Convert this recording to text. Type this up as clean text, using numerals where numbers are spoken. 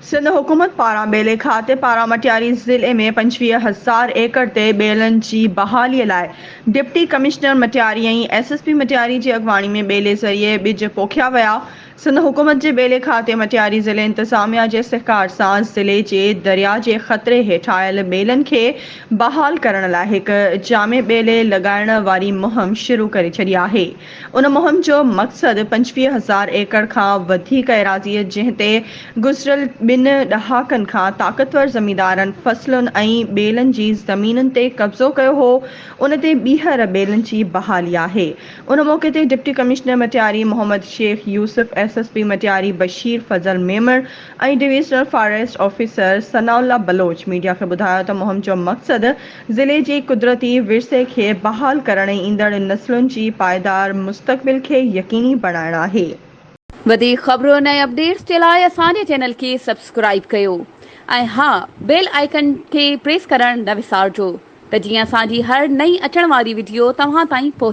سنڌ حڪومت پاران ٻيلي کاتي پاران مٽياري ضلعي ۾ 25 هزار ايڪڙ تي ٻيلن جي بحالي لاء deputy commissioner Matiari ۽ S S P Matiari جي اڳواڻي ۾ ٻيلي ذريعي ٻج پوکيا ويا. سنڌ حڪومت جي ٻيلي کاتي مٽياري ضلعي انتظاميا جي سهڪار سان ضلعي جي درياء جي خطري هيٺ آيل ٻيلن کي بحال ڪرڻ لاء هڪ جامع ٻيلي لڳائڻ واري مهم شروع ڪري ڇڏي آهي. ان مهم جو مقصد 25 هزار ايڪڙ کان وڌيڪ ايراضيء جنهن تي گذريل ٻن ڏهاڪن کان طاقتور زميندارن فصلن ۽ ٻيلن جي زمينن تي قبضو ڪيو هو ان تي ٻيهر ٻيلن جي بحالي آهي. ان موقعي تي deputy commissioner Matiari Muhammad Sheikh Yousuf, S S P Matiari Bashir Fazal Memon ۽ divisional forest officer Sanaullah Baloch media کي ٻڌايو ته مهم جو مقصد ضلعي جي قدرتي ورثي کي بحال ڪرڻ ۽ ايندڙ نسلن جي پائيدار مستقبل کي يقيني بڻائڻ آهي. وڌيڪ خبرن ۽ اپڊيٽس جي لاء اسان جي چينل کي سبسڪرائيب ڪيو ۽ ها بيل آئيڪن کي پريس ڪرڻ نه وسارجو ته جيئن اسان جي هر نئين اچڻ واري وڊيو توهان تائين پهچي.